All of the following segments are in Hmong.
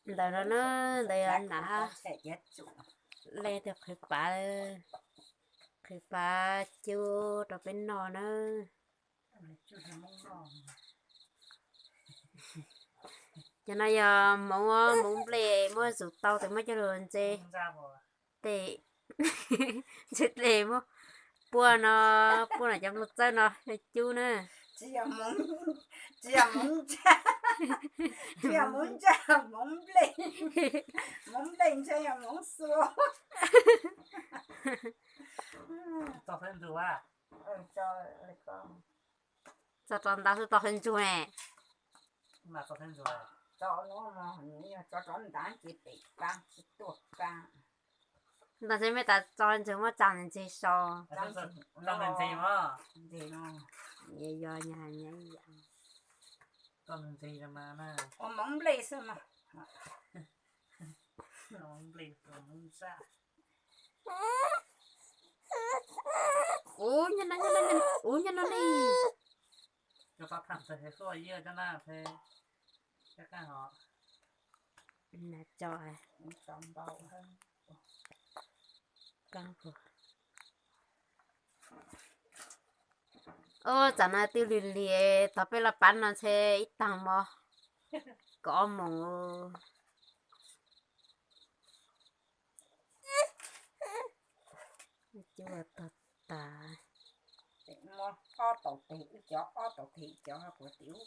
Ntawd no na, ntawd yog nam le tias qhwv pav, qhwv pav cub rau peb noj na. Cov no yog hmoov, hmoov nplej muab zus tau tes muab coj lug ntse tej, ntse dlej muab puab no, puab no cov nplooj txawb no cub na. Tsis yog hmoov ntsaj, tsis yog hmoov ntsaj, hmoov nplej, hmoov nplej ntshe yog hmoov xua. Tso rau ntav xwb tau hawv ntsug ne. Tso rau ntav ces pem pab tsis tuaj pab. Ntawd ntshe mej tas tso ntsug muab tsa ntse sau. Ntse no. Yog, yog, yog. Ua hmoov nplej xwb mas. Ub, nyob no, nyob no, nyob no, ub, nyob no ne. Cov pab tham ntawd hluaj yaj cov na, na tso. Ub, tsam no twb lig lig, tog peb los pab no ntshe ib tag hmo, kaum ob moos. Cub tog tas. Ob tau teg, wb cov ob tau teg, cov puas tim ub.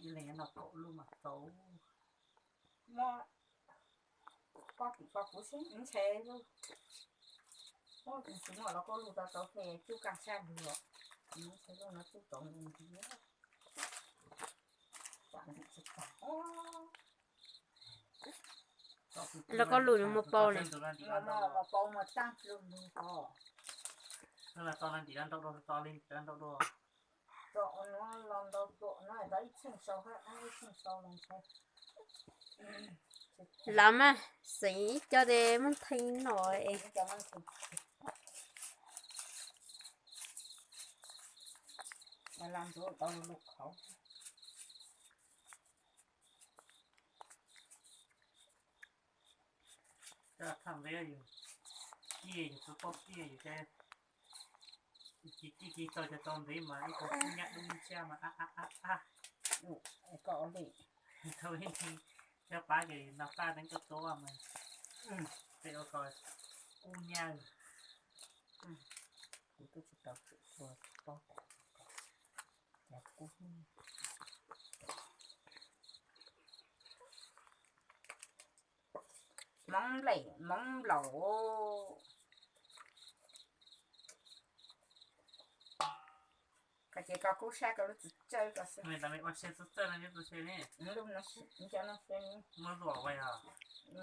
Ib leeg noj kaum lub mas tau. Muab pob tim ko kuv seb ntshe lub, ub, tsis muaj los koj lub tau tau hle cub kaj sab lug os. Ntshe lub no cub tau ntxiv. Los koj lub no muaj paub ne. Muaj paub, muaj tag lub lug os. Tso li ntim ntau dua, tso li ntim ntau dua. Los mas xeem ib co tes muab theej no es. Coj thaj ntev yus, ciaj yus tsis paub ciaj yus ces, yus ci ci ci tau cov tau ntev mas ib tug kub nyab dub ntsiab mas a a a a. Koj ua li, thaum ib ntsis cov pab ces no qaj teeb koj tuab mas, peb ua ko kub nyab. Kuv twb tsis tau tsum tua pob tas, cov kub. Hmoov nplej hmoov nplaum. Koj ces koj kub sab koj lub txim tsawb koj xwb. Ua siab txawj txawj no nyob tus se ne. Lub no, cov no se ne. Muab luam ua yog.